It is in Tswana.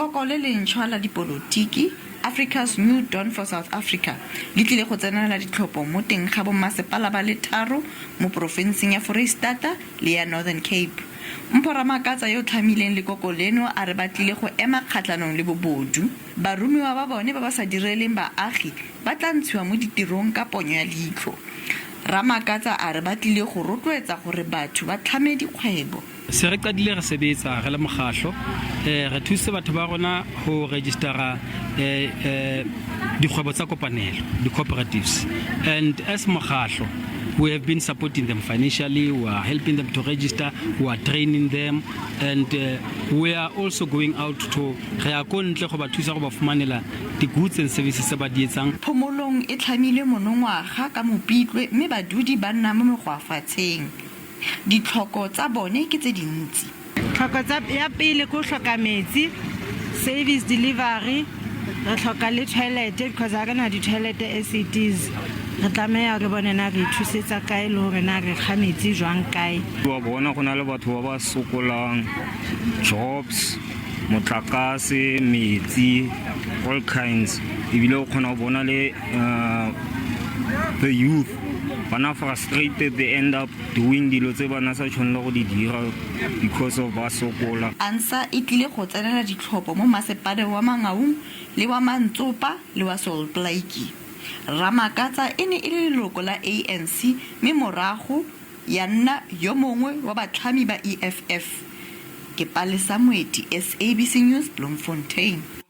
Lekoko le lentšhwa la dipolotiki, Africa's New Dawn for South Africa, le tlile go tsenela ditlhopho mo teng ga bommasepala ba le tharo mo porofenseng ya Foreistata le ya Northern Cape. Mpho Ramakatsa yo o tlhamileng lekoko leno a re ba tlile go ema kgatlhanong le bobodu. Baromiwa ba bone ba ba sa direleng baagi ba tla ntshiwa mo ditirong ka ponyo ya leitlho. Ramakatsa a re ba tlile go rotloetsa gore batho ba tlhame dikgwebo. Se re qadile re sebetsa re le mokgahlo, re thusitse batho ba rona ho registera dikgwebo tsa kopanelo, di-cooperatives. And as mokgahlo, we have been supporting them financially, we are helping them to register, we are training them, and we are also going out to re ya ko ntle go ba thusa go ba fumanela di-goods and services tse ba di etsang. Phomolong e tlhamilwe monongwaga ka Mopitlwe mme badudi ba nna mo megwafatsheng. Ditlhoko tsa bone ke tse dintsi. Tlhoko tsa ya pele ke go hloka metsi, service delivery, re hloka le toilet because ha re na di-toilet as it is. Re tlameha re bone na re ithusetsa kae le hore na re kga metsi jwang kae. Wa bona go na le batho ba ba sokolang jobs, motlakase, metsi, all kinds. Ebile o kgona go bona le the youth ba na frustrated, they end up doing dilo tse ba na sa tshwanela go di dira because of ba sokola. ANSA e tlile go tsenela ditlhopho mo masepaleng wa Mangaung le wa Mantsopa le wa Sol Plaatje. Ramakatsa e ne e le leloko la ANC mme morago ya nna yo mongwe wa batlhami ba EFF. Ke Palesa Moeti, SABC News, Bloemfontein.